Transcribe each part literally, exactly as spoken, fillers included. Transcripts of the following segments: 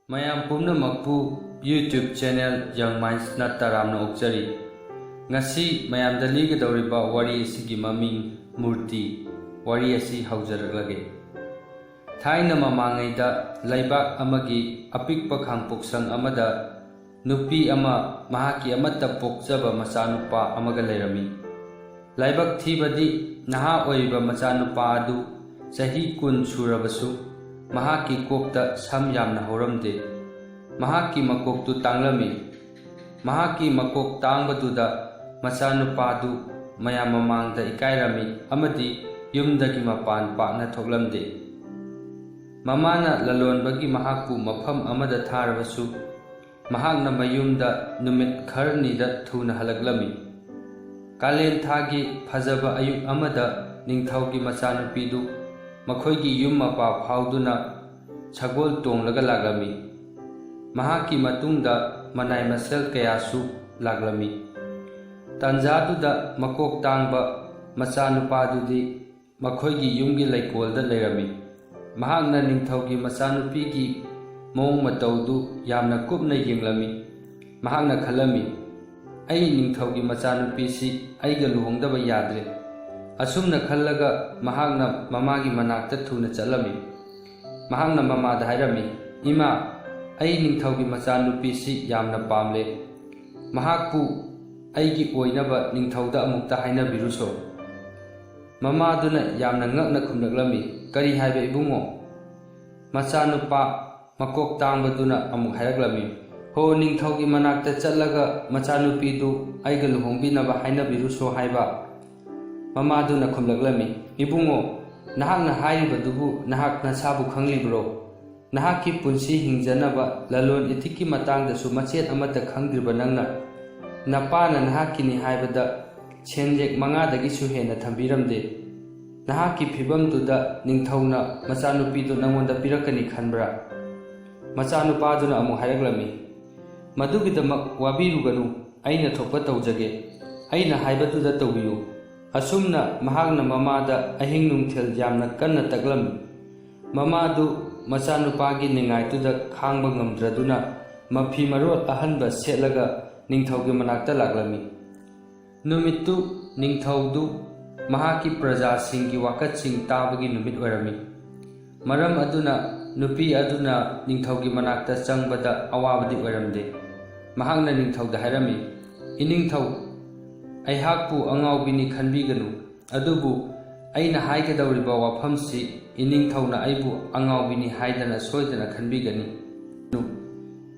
ꯃꯌꯥꯝ ꯄꯨꯝꯅꯃꯛꯄꯨ YouTube channel Young Mindsꯅ ꯇꯔꯥꯝꯅ ꯑꯣꯛꯆꯔꯤ꯫ ꯉꯁꯤ ꯃꯌꯥꯝꯗ ꯂꯤꯒꯗꯧꯔꯤꯕ ꯋꯥꯔꯤ ꯑꯁꯤꯒꯤ ꯃꯃꯤꯡ ꯃꯨꯔꯇꯤ꯫ ꯋꯥꯔꯤ ꯑꯁꯤ ꯍꯧꯖꯔꯛꯂꯒꯦ꯫ ꯊꯥꯏꯅ ꯃꯃꯥꯡꯉꯩꯗ ꯂꯩꯕꯥꯛ ꯑꯃꯒꯤ ꯑꯄꯤꯛꯄ ꯈꯥꯡꯄꯣꯛꯁꯪ ꯑꯃꯗ ꯅꯨꯄꯤ ꯑꯃ ꯃꯍꯥꯛꯀꯤ ꯑꯃꯠꯇ ꯄꯣꯛꯆꯕ ꯃꯆꯥꯅꯨꯄꯥ ꯑꯃꯒ ꯂꯩꯔꯝꯃꯤ꯫ ꯂꯥꯏꯕꯛ ꯊꯤꯕꯗꯤ ꯅꯍꯥ ꯑꯣꯏꯔꯤꯕ ꯃꯆꯥꯅꯨꯄꯥ ꯑꯗꯨ ꯆꯍꯤ ꯀꯨꯟ ꯁꯨꯔꯕꯁꯨ ꯃꯍꯥꯛꯀꯤ ꯀꯣꯛꯇ ꯁꯝ ꯌꯥꯝꯅ ꯍꯧꯔꯝꯗꯦ꯫ ꯃꯍꯥꯛꯀꯤ ꯃꯀꯣꯛꯇꯨ ꯇꯥꯡꯂꯝꯃꯤ꯫ ꯃꯍꯥꯛꯀꯤ ꯃꯀꯣꯛ ꯇꯥꯡꯕꯗꯨꯗ ꯃꯆꯥꯅꯨꯄꯥꯗꯨ ꯃꯌꯥꯝ ꯃꯃꯥꯡꯗ ꯏꯀꯥꯏꯔꯝꯃꯤ ꯑꯃꯗꯤ ꯌꯨꯝꯗꯒꯤ ꯃꯄꯥꯟ ꯄꯥꯛꯅ ꯊꯣꯛꯂꯝꯗꯦ꯫ ꯃꯃꯥꯅ ꯂꯂꯣꯟꯕꯒꯤ ꯃꯍꯥꯛꯄꯨ ꯃꯐꯝ ꯑꯃꯗ ꯊꯥꯔꯕꯁꯨ, ꯃꯍꯥꯛꯅ ꯃꯌꯨꯝꯗ ꯅꯨꯃꯤꯠ ꯈꯔꯅꯤꯗ ꯊꯨꯅ ꯍꯜꯂꯛꯂꯝꯃꯤ꯫ ꯀꯥꯂꯦꯟ ꯊꯥꯒꯤ ꯐꯖꯕ ꯑꯌꯨꯛ ꯑꯃꯗ ꯅꯤꯡꯊꯧꯒꯤ ꯃꯆꯥꯅꯨꯄꯤꯗꯨ ꯃꯈꯣꯏꯒꯤ ꯌꯨꯝ ꯃꯄꯥ ꯐꯥꯎꯗꯨꯅ ꯁꯒꯣꯜ ꯇꯣꯡꯂꯒ ꯂꯥꯛꯂꯝꯃꯤ꯫ ꯃꯍꯥꯛꯀꯤ ꯃꯇꯨꯡꯗ ꯃꯅꯥꯏ ꯃꯁꯦꯜ ꯀꯌꯥꯁꯨ ꯂꯥꯛꯂꯝꯃꯤ꯫ ꯇꯥꯟꯖꯥꯗꯨꯗ ꯃꯀꯣꯛ ꯇꯥꯡꯕ ꯃꯆꯥꯅꯨꯄꯥꯗꯨꯗꯤ ꯃꯈꯣꯏꯒꯤ ꯌꯨꯝꯒꯤ ꯂꯩꯀꯣꯜꯗ ꯂꯩꯔꯝꯃꯤ꯫ ꯃꯍꯥꯛꯅ ꯅꯤꯡꯊꯧꯒꯤ ꯃꯆꯥꯅꯨꯄꯤꯒꯤ ꯃꯑꯣꯡ ꯃꯇꯧꯗꯨ ꯌꯥꯝꯅ ꯀꯨꯞꯅ ꯌꯦꯡꯂꯝꯃꯤ꯫ ꯃꯍꯥꯛꯅ ꯈꯜꯂꯝꯃꯤ, "ꯑꯩ ꯅꯤꯡꯊꯧꯒꯤ ꯃꯆꯥꯅꯨꯄꯤꯁꯤ ꯑꯩꯒ ꯂꯨꯍꯣꯡꯗꯕ ꯌꯥꯗ꯭ꯔꯦ"꯫ ꯑꯁꯨꯝꯅ ꯈꯜꯂꯒ ꯃꯍꯥꯛꯅ ꯃꯃꯥꯒꯤ ꯃꯅꯥꯛꯇ ꯊꯨꯅ ꯆꯠꯂꯝꯃꯤ꯫ ꯃꯍꯥꯛꯅ ꯃꯃꯥꯗ ꯍꯥꯏꯔꯝꯃꯤ, "ꯏꯃꯥ, ꯑꯩ ꯅꯤꯡꯊꯧꯒꯤ ꯃꯆꯥꯅꯨꯄꯤꯁꯤ ꯌꯥꯝꯅ ꯄꯥꯝꯂꯦ꯫ ꯃꯍꯥꯛꯄꯨ ꯑꯩꯒꯤ ꯑꯣꯏꯅꯕ ꯅꯤꯡꯊꯧꯗ ꯑꯃꯨꯛꯇ ꯍꯥꯏꯅꯕꯤꯔꯨꯁꯣ"꯫ ꯃꯃꯥꯗꯨꯅ ꯌꯥꯝꯅ ꯉꯛꯅ ꯈꯨꯝꯂꯛꯂꯝꯃꯤ, "ꯀꯔꯤ ꯍꯥꯏꯕ, ꯏꯕꯨꯡꯉꯣ?" ꯃꯆꯥꯅꯨꯄꯥ ꯃꯀꯣꯛ ꯇꯥꯡꯕꯗꯨꯅ ꯑꯃꯨꯛ ꯍꯥꯏꯔꯛꯂꯝꯃꯤ, "ꯍꯣ, ꯅꯤꯡꯊꯧꯒꯤ ꯃꯅꯥꯛꯇ ꯆꯠꯂꯒ ꯃꯆꯥꯅꯨꯄꯤꯗꯨ ꯑꯩꯒ ꯂꯨꯍꯣꯡꯕꯤꯅꯕ ꯍꯥꯏꯅꯕꯤꯔꯨꯁꯣ" ꯍꯥꯏꯕ꯫ ꯃꯃꯥꯗꯨꯅ ꯈꯨꯝꯂꯛꯂꯝꯃꯤ, "ꯏꯕꯨꯡꯉꯣ, ꯅꯍꯥꯛꯅ ꯍꯥꯏꯔꯤꯕꯗꯨꯕꯨ ꯅꯍꯥꯛ ꯅꯁꯥꯕꯨ ꯈꯪꯂꯤꯕ꯭ꯔꯣ? ꯅꯍꯥꯛꯀꯤ ꯄꯨꯟꯁꯤ ꯍꯤꯡꯖꯅꯕ ꯂꯂꯣꯟ ꯏꯇꯤꯛꯀꯤ ꯃꯇꯥꯡꯗꯁꯨ ꯃꯆꯦꯠ ꯑꯃꯠꯇ ꯈꯪꯗ꯭ꯔꯤꯕ ꯅꯪꯅ, ꯅꯄꯥꯅ ꯅꯍꯥꯛꯀꯤꯅꯤ ꯍꯥꯏꯕꯗ ꯁꯦꯟꯌꯦꯛ ꯃꯉꯥꯗꯒꯤꯁꯨ ꯍꯦꯟꯅ ꯊꯝꯕꯤꯔꯝꯗꯦ꯫ ꯅꯍꯥꯛꯀꯤ ꯐꯤꯚꯝꯗꯨꯗ ꯅꯤꯡꯊꯧꯅ ꯃꯆꯥꯅꯨꯄꯤꯗꯨ ꯅꯪꯉꯣꯟꯗ ꯄꯤꯔꯛꯀꯅꯤ ꯈꯟꯕ꯭ꯔꯥ?" ꯃꯆꯥꯅꯨꯄꯥꯗꯨꯅ ꯑꯃꯨꯛ ꯍꯥꯏꯔꯛꯂꯝꯃꯤ, "ꯃꯗꯨꯒꯤꯗꯃꯛ ꯋꯥꯕꯤꯔꯨꯒꯅꯨ, ꯑꯩꯅ ꯊꯣꯛꯄ ꯇꯧꯖꯒꯦ꯫ ꯑꯩꯅ ꯍꯥꯏꯕꯗꯨꯗ ꯇꯧꯕꯤꯌꯨ"꯫ ꯑꯁꯨꯝꯅ ꯃꯍꯥꯛꯅ ꯃꯃꯥꯗ ꯑꯍꯤꯡ ꯅꯨꯡꯊꯤꯜ ꯌꯥꯝꯅ ꯀꯟꯅ ꯇꯛꯂꯝꯃꯤ꯫ ꯃꯃꯥꯗꯨ ꯃꯆꯥꯅꯨꯄꯥꯒꯤ ꯅꯤꯡꯉꯥꯏꯗꯨꯗ ꯈꯥꯡꯕ ꯉꯝꯗ꯭ꯔꯗꯨꯅ ꯃꯐꯤ ꯃꯔꯣꯜ ꯑꯍꯟꯕ ꯁꯦꯠꯂꯒ ꯅꯤꯡꯊꯧꯒꯤ ꯃꯅꯥꯛꯇ ꯂꯥꯛꯂꯝꯃꯤ꯫ ꯅꯨꯃꯤꯠꯇꯨ ꯅꯤꯡꯊꯧꯗꯨ ꯃꯍꯥꯛꯀꯤ ꯄ꯭ꯔꯖꯥꯁꯤꯡꯒꯤ ꯋꯥꯀꯠꯁꯤꯡ ꯇꯥꯕꯒꯤ ꯅꯨꯃꯤꯠ ꯑꯣꯏꯔꯝꯃꯤ꯫ ꯃꯔꯝ ꯑꯗꯨꯅ ꯅꯨꯄꯤ ꯑꯗꯨꯅ ꯅꯤꯡꯊꯧꯒꯤ ꯃꯅꯥꯛꯇ ꯆꯪꯕꯗ ꯑꯋꯥꯕꯗꯤ ꯑꯣꯏꯔꯝꯗꯦ꯫ ꯃꯍꯥꯛꯅ ꯅꯤꯡꯊꯧꯗ ꯍꯥꯏꯔꯝꯃꯤ, "ꯏꯅꯤꯡꯊꯧ, ꯑꯩꯍꯥꯛꯄꯨ ꯑꯉꯥꯎꯕꯤꯅꯤ ꯈꯟꯕꯤꯒꯅꯨ, ꯑꯗꯨꯕꯨ ꯑꯩꯅ ꯍꯥꯏꯒꯗꯧꯔꯤꯕ ꯋꯥꯐꯝꯁꯤ ꯏꯅꯤꯡꯊꯧꯅ ꯑꯩꯕꯨ ꯑꯉꯥꯎꯕꯤꯅꯤ ꯍꯥꯏꯗꯅ ꯁꯣꯏꯗꯅ ꯈꯟꯕꯤꯒꯅꯤ꯫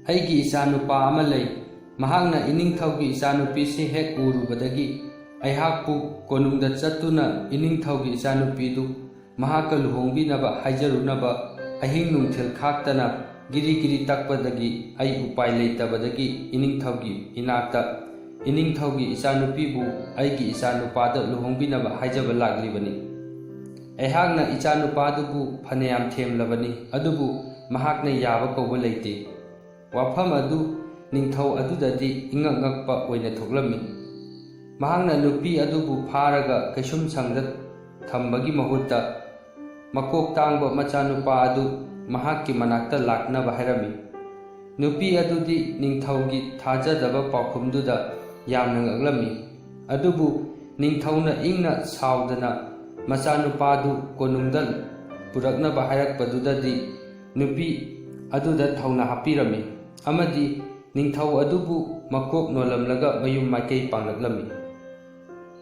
ꯑꯩꯒꯤ ꯏꯆꯥꯅꯨꯄꯥ ꯑꯃ ꯂꯩ꯫ ꯃꯍꯥꯛꯅ ꯏꯅꯤꯡꯊꯧꯒꯤ ꯏꯆꯥꯅꯨꯄꯤꯁꯤ ꯍꯦꯛ ꯎꯔꯨꯕꯗꯒꯤ ꯑꯩꯍꯥꯛꯄꯨ ꯀꯣꯅꯨꯡꯗ ꯆꯠꯇꯨꯅ ꯏꯅꯤꯡꯊꯧꯒꯤ ꯏꯆꯥꯅꯨꯄꯤꯗꯨ ꯃꯍꯥꯛꯀ ꯂꯨꯍꯣꯡꯕꯤꯅꯕ ꯍꯥꯏꯖꯔꯨꯅꯕ ꯑꯍꯤꯡ ꯅꯨꯡꯊꯤꯜ ꯈꯥꯛꯇꯅ ꯒꯤꯔꯤ ꯒꯤꯔꯤ ꯇꯛꯄꯗꯒꯤ ꯑꯩ ꯎꯄꯥꯏ ꯂꯩꯇꯕꯗꯒꯤ ꯏꯅꯤꯡꯊꯧꯒꯤ ꯏꯅꯥꯛꯇ ꯏꯅꯤꯡꯊꯧꯒꯤ ꯏꯆꯥꯅꯨꯄꯤꯕꯨ ꯑꯩꯒꯤ ꯏꯆꯥꯅꯨꯄꯥꯗ ꯂꯨꯍꯣꯡꯕꯤꯅꯕ ꯍꯥꯏꯖꯕ ꯂꯥꯛꯂꯤꯕꯅꯤ꯫ ꯑꯩꯍꯥꯛꯅ ꯏꯆꯥꯅꯨꯄꯥꯗꯨꯕꯨ ꯐꯅꯌꯥꯝ ꯊꯦꯝꯂꯕꯅꯤ, ꯑꯗꯨꯕꯨ ꯃꯍꯥꯛꯅ ꯌꯥꯕ ꯀꯧꯕ ꯂꯩꯇꯦ꯫" ꯋꯥꯐꯝ ꯑꯗꯨ ꯅꯤꯡꯊꯧ ꯑꯗꯨꯗꯗꯤ ꯏꯉꯛ ꯉꯛꯄ ꯑꯣꯏꯅ ꯊꯣꯛꯂꯝꯃꯤ꯫ ꯃꯍꯥꯛꯅ ꯅꯨꯄꯤ ꯑꯗꯨꯕꯨ ꯐꯥꯔꯒ ꯀꯩꯁꯨꯝꯁꯪꯗ ꯊꯝꯕꯒꯤ ꯃꯍꯨꯠꯇ ꯃꯀꯣꯛ ꯇꯥꯡꯕ ꯃꯆꯥꯅꯨꯄꯥ ꯑꯗꯨ ꯃꯍꯥꯛꯀꯤ ꯃꯅꯥꯛꯇ ꯂꯥꯛꯅꯕ ꯍꯥꯏꯔꯝꯃꯤ꯫ ꯅꯨꯄꯤ ꯑꯗꯨꯗꯤ ꯅꯤꯡꯊꯧꯒꯤ ꯊꯥꯖꯗꯕ ꯄꯥꯎꯈꯨꯝꯗꯨꯗ ꯌꯥꯝꯅ ꯉꯛꯂꯝꯃꯤ꯫ ꯑꯗꯨꯕꯨ ꯅꯤꯡꯊꯧꯅ ꯏꯪꯅ ꯁꯥꯎꯗꯅ ꯃꯆꯥꯅꯨꯄꯥꯗꯨ ꯀꯣꯅꯨꯡꯗ ꯄꯨꯔꯛꯅꯕ ꯍꯥꯏꯔꯛꯄꯗꯨꯗꯗꯤ ꯅꯨꯄꯤ ꯑꯗꯨꯗ ꯊꯧꯅ ꯍꯥꯞꯄꯤꯔꯝꯃꯤ ꯑꯃꯗꯤ ꯅꯤꯡꯊꯧ ꯑꯗꯨꯕꯨ ꯃꯀꯣꯛ ꯅꯣꯜꯂꯝꯂꯒ ꯃꯌꯨꯝ ꯃꯥꯏꯀꯩ ꯄꯥꯡꯂꯛꯂꯝꯃꯤ꯫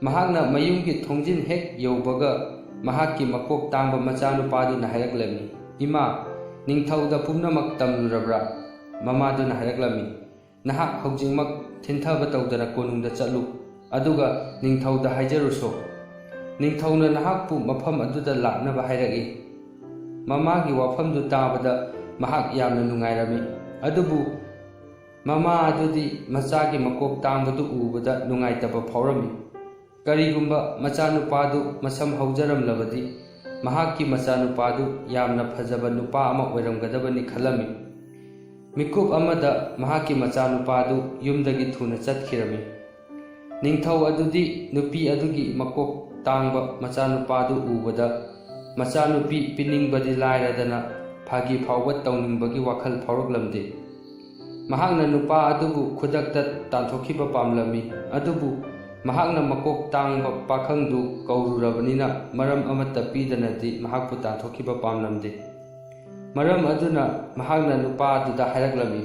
ꯃꯍꯥꯛꯅ ꯃꯌꯨꯝꯒꯤ ꯊꯣꯡꯖꯤꯟ ꯍꯦꯛ ꯌꯧꯕꯒ ꯃꯍꯥꯛꯀꯤ ꯃꯀꯣꯛ ꯇꯥꯡꯕ ꯃꯆꯥꯅꯨꯄꯥꯗꯨꯅ ꯍꯥꯏꯔꯛꯂꯝꯃꯤ, "ꯏꯃꯥ, ꯅꯤꯡꯊꯧꯗ ꯄꯨꯝꯅꯃꯛ ꯇꯝꯂꯨꯔꯕ꯭ꯔꯥ?" ꯃꯃꯥꯗꯨꯅ ꯍꯥꯏꯔꯛꯂꯝꯃꯤ, "ꯅꯍꯥꯛ ꯍꯧꯖꯤꯛꯃꯛ ꯊꯤꯟꯊꯕ ꯇꯧꯗꯅ ꯀꯣꯅꯨꯡꯗ ꯆꯠꯂꯨ, ꯑꯗꯨꯒ ꯅꯤꯡꯊꯧꯗ ꯍꯥꯏꯖꯔꯨꯁꯣ꯫ ꯅꯤꯡꯊꯧꯅ ꯅꯍꯥꯛꯄꯨ ꯃꯐꯝ ꯑꯗꯨꯗ ꯂꯥꯛꯅꯕ ꯍꯥꯏꯔꯛꯏ꯫" ꯃꯃꯥꯒꯤ ꯋꯥꯐꯝꯗꯨ ꯇꯥꯕꯗ ꯃꯍꯥꯛ ꯌꯥꯝꯅ ꯅꯨꯡꯉꯥꯏꯔꯝꯃꯤ꯫ ꯑꯗꯨꯕꯨ ꯃꯃꯥ ꯑꯗꯨꯗꯤ ꯃꯆꯥꯒꯤ ꯃꯀꯣꯛ ꯇꯥꯡꯕꯗꯨ ꯎꯕꯗ ꯅꯨꯡꯉꯥꯏꯇꯕ ꯐꯥꯎꯔꯝꯃꯤ꯫ ꯀꯔꯤꯒꯨꯝꯕ ꯃꯆꯥꯅꯨꯄꯥꯗꯨ ꯃꯁꯝ ꯍꯧꯖꯔꯝꯂꯕꯗꯤ ꯃꯍꯥꯛꯀꯤ ꯃꯆꯥꯅꯨꯄꯥꯗꯨ ꯌꯥꯝꯅ ꯐꯖꯕ ꯅꯨꯄꯥ ꯑꯃ ꯑꯣꯏꯔꯝꯒꯗꯕꯅꯤ ꯈꯜꯂꯝꯃꯤ꯫ ꯃꯤꯀꯨꯞ ꯑꯃꯗ ꯃꯍꯥꯛꯀꯤ ꯃꯆꯥꯅꯨꯄꯥꯗꯨ ꯌꯨꯝꯗꯒꯤ ꯊꯨꯅ ꯆꯠꯈꯤꯔꯝꯃꯤ꯫ ꯅꯤꯡꯊꯧ ꯑꯗꯨꯗꯤ ꯅꯨꯄꯤ ꯑꯗꯨꯒꯤ ꯃꯀꯣꯛ ꯇꯥꯡꯕ ꯃꯆꯥꯅꯨꯄꯥꯗꯨ ꯎꯕꯗ ꯃꯆꯥꯅꯨꯄꯤ ꯄꯤꯅꯤꯡꯕꯗꯤ ꯂꯥꯏꯔꯗꯅ ꯐꯥꯒꯤ ꯐꯥꯎꯕ ꯇꯧꯅꯤꯡꯕꯒꯤ ꯋꯥꯈꯜ ꯐꯥꯎꯔꯛꯂꯝꯗꯦ꯫ ꯃꯍꯥꯛꯅ ꯅꯨꯄꯥ ꯑꯗꯨꯕꯨ ꯈꯨꯗꯛꯇ ꯇꯥꯟꯊꯣꯛꯈꯤꯕ ꯄꯥꯝꯂꯝꯃꯤ, ꯑꯗꯨꯕꯨ ꯃꯍꯥꯛꯅ ꯃꯀꯣꯛ ꯇꯥꯡꯕ ꯄꯥꯈꯪꯗꯨ ꯀꯧꯔꯨꯔꯕꯅꯤꯅ ꯃꯔꯝ ꯑꯃꯠꯇ ꯄꯤꯗꯅꯗꯤ ꯃꯍꯥꯛꯄꯨ ꯇꯥꯟꯊꯣꯛꯈꯤꯕ ꯄꯥꯝꯂꯝꯗꯦ꯫ ꯃꯔꯝ ꯑꯗꯨꯅ ꯃꯍꯥꯛꯅ ꯅꯨꯄꯥ ꯑꯗꯨꯗ ꯍꯥꯏꯔꯛꯂꯝꯃꯤ,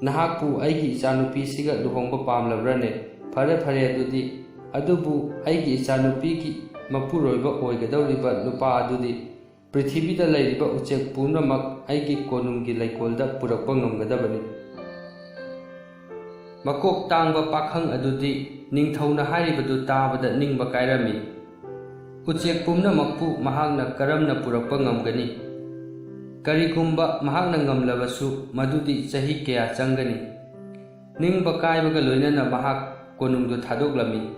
"ꯅꯍꯥꯛꯄꯨ ꯑꯩꯒꯤ ꯏꯆꯥꯅꯨꯄꯤꯁꯤꯒ ꯂꯨꯍꯣꯡꯕ ꯄꯥꯝꯂꯕ꯭ꯔꯅꯦ? ꯐꯔꯦ, ꯐꯔꯦ ꯑꯗꯨꯗꯤ꯫ ꯑꯗꯨꯕꯨ ꯑꯩꯒꯤ ꯏꯆꯥꯅꯨꯄꯤꯒꯤ ꯃꯄꯨꯔꯣꯏꯕ ꯑꯣꯏꯒꯗꯧꯔꯤꯕ ꯅꯨꯄꯥ ꯑꯗꯨꯗꯤ ꯄ꯭ꯔꯤꯊꯤꯕꯤꯗ ꯂꯩꯔꯤꯕ ꯎꯆꯦꯛ ꯄꯨꯝꯅꯃꯛ ꯑꯩꯒꯤ ꯀꯣꯅꯨꯡꯒꯤ ꯂꯩꯀꯣꯜꯗ ꯄꯨꯔꯛꯄ ꯉꯝꯒꯗꯕꯅꯤ꯫" ꯃꯀꯣꯛ ꯇꯥꯡꯕ ꯄꯥꯈꯪ ꯑꯗꯨꯗꯤ ꯅꯤꯡꯊꯧꯅ ꯍꯥꯏꯔꯤꯕꯗꯨ ꯇꯥꯕꯗ ꯅꯤꯡꯕ ꯀꯥꯏꯔꯝꯃꯤ꯫ ꯎꯆꯦꯛ ꯄꯨꯝꯅꯃꯛꯄꯨ ꯃꯍꯥꯛꯅ ꯀꯔꯝꯅ ꯄꯨꯔꯛꯄ ꯉꯝꯒꯅꯤ? ꯀꯔꯤꯒꯨꯝꯕ ꯃꯍꯥꯛꯅ ꯉꯝꯂꯕꯁꯨ, ꯃꯗꯨꯗꯤ ꯆꯍꯤ ꯀꯌꯥ ꯆꯪꯒꯅꯤ꯫ ꯅꯤꯡꯕ ꯀꯥꯏꯕꯒ ꯂꯣꯏꯅꯅ ꯃꯍꯥꯛ ꯀꯣꯅꯨꯡꯗꯨ ꯊꯥꯗꯣꯛꯂꯝꯃꯤ꯫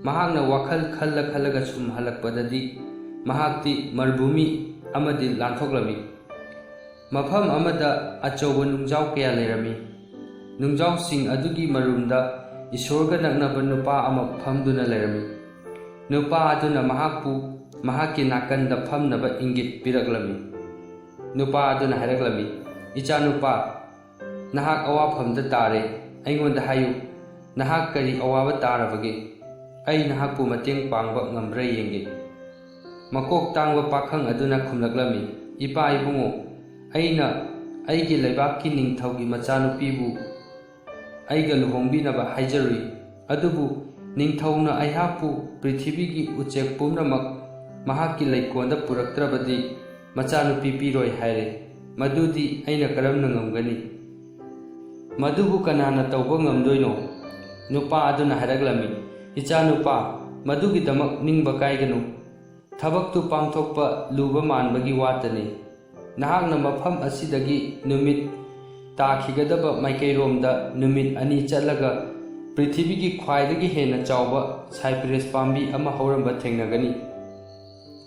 ꯃꯍꯥꯛꯅ ꯋꯥꯈꯜ ꯈꯜꯂ ꯈꯜꯂꯒ ꯁꯨꯝ ꯍꯜꯂꯛꯄꯗꯗꯤ ꯃꯍꯥꯛꯇꯤ ꯃꯔꯚꯨꯃꯤ ꯑꯃꯗꯤ ꯂꯥꯟꯊꯣꯛꯂꯝꯃꯤ꯫ ꯃꯐꯝ ꯑꯃꯗ ꯑꯆꯧꯕ ꯅꯨꯡꯖꯥꯎ ꯀꯌꯥ ꯂꯩꯔꯝꯃꯤ꯫ ꯅꯨꯡꯖꯥꯎꯁꯤꯡ ꯑꯗꯨꯒꯤ ꯃꯔꯨꯝꯗ ꯏꯁꯣꯔꯒ ꯅꯛꯅꯕ ꯅꯨꯄꯥ ꯑꯃ ꯐꯝꯗꯨꯅ ꯂꯩꯔꯝꯃꯤ꯫ ꯅꯨꯄꯥ ꯑꯗꯨꯅ ꯃꯍꯥꯛꯄꯨ ꯃꯍꯥꯛꯀꯤ ꯅꯥꯀꯟꯗ ꯐꯝꯅꯕ ꯏꯪꯒꯤꯠ ꯄꯤꯔꯛꯂꯝꯃꯤ꯫ ꯅꯨꯄꯥ ꯑꯗꯨꯅ ꯍꯥꯏꯔꯛꯂꯝꯃꯤ, "ꯏꯆꯥꯅꯨꯄꯥ, ꯅꯍꯥꯛ ꯑꯋꯥꯐꯝꯗ ꯇꯥꯔꯦ꯫ ꯑꯩꯉꯣꯟꯗ ꯍꯥꯏꯌꯨ, ꯅꯍꯥꯛ ꯀꯔꯤ ꯑꯋꯥꯕ ꯇꯥꯔꯕꯒꯦ? ꯑꯩ ꯅꯍꯥꯛꯄꯨ ꯃꯇꯦꯡ ꯄꯥꯡꯕ ꯉꯝꯕ꯭ꯔꯥ ꯌꯦꯡꯒꯦ꯫" ꯃꯀꯣꯛ ꯇꯥꯡꯕ ꯄꯥꯈꯪ ꯑꯗꯨꯅ ꯈꯨꯝꯂꯛꯂꯝꯃꯤ, "ꯏꯄꯥ ꯏꯕꯨꯡꯉꯣ, ꯑꯩꯅ ꯑꯩꯒꯤ ꯂꯩꯕꯥꯛꯀꯤ ꯅꯤꯡꯊꯧꯒꯤ ꯃꯆꯥꯅꯨꯄꯤꯕꯨ ꯑꯩꯒ ꯂꯨꯍꯣꯡꯕꯤꯅꯕ ꯍꯥꯏꯖꯔꯨꯏ꯫ ꯑꯗꯨꯕꯨ ꯅꯤꯡꯊꯧꯅ ꯑꯩꯍꯥꯛꯄꯨ ꯄ꯭ꯔꯤꯊꯤꯕꯤꯒꯤ ꯎꯆꯦꯛ ꯄꯨꯝꯅꯃꯛ ꯃꯍꯥꯛꯀꯤ ꯂꯩꯀꯣꯜꯗ ꯄꯨꯔꯛꯇ꯭ꯔꯕꯗꯤ ꯃꯆꯥꯅꯨꯄꯤ ꯄꯤꯔꯣꯏ ꯍꯥꯏꯔꯦ꯫ ꯃꯗꯨꯗꯤ ꯑꯩꯅ ꯀꯔꯝꯅ ꯉꯝꯒꯅꯤ? ꯃꯗꯨꯕꯨ ꯀꯅꯥꯅ ꯇꯧꯕ ꯉꯝꯗꯣꯏꯅꯣ?" ꯅꯨꯄꯥ ꯑꯗꯨꯅ ꯍꯥꯏꯔꯛꯂꯝꯃꯤ, "ꯏꯆꯥꯅꯨꯄꯥ, ꯃꯗꯨꯒꯤꯗꯃꯛ ꯅꯤꯡꯕ ꯀꯥꯏꯒꯅꯨ꯫ ꯊꯕꯛꯇꯨ ꯄꯥꯡꯊꯣꯛꯄ ꯂꯨꯕ ꯃꯥꯟꯕꯒꯤ ꯋꯥꯇꯅꯤ꯫ ꯅꯍꯥꯛꯅ ꯃꯐꯝ ꯑꯁꯤꯗꯒꯤ ꯅꯨꯃꯤꯠ ꯇꯥꯈꯤꯒꯗꯕ ꯃꯥꯏꯀꯩꯔꯣꯝꯗ ꯅꯨꯃꯤꯠ ꯑꯅꯤ ꯆꯠꯂꯒ ꯄ꯭ꯔꯤꯊꯤꯕꯤꯒꯤ ꯈ꯭ꯋꯥꯏꯗꯒꯤ ꯍꯦꯟꯅ ꯆꯥꯎꯕ ꯁꯥꯏꯄ꯭ꯔꯦꯁ ꯄꯥꯝꯕꯤ ꯑꯃ ꯍꯧꯔꯝꯕ ꯊꯦꯡꯅꯒꯅꯤ꯫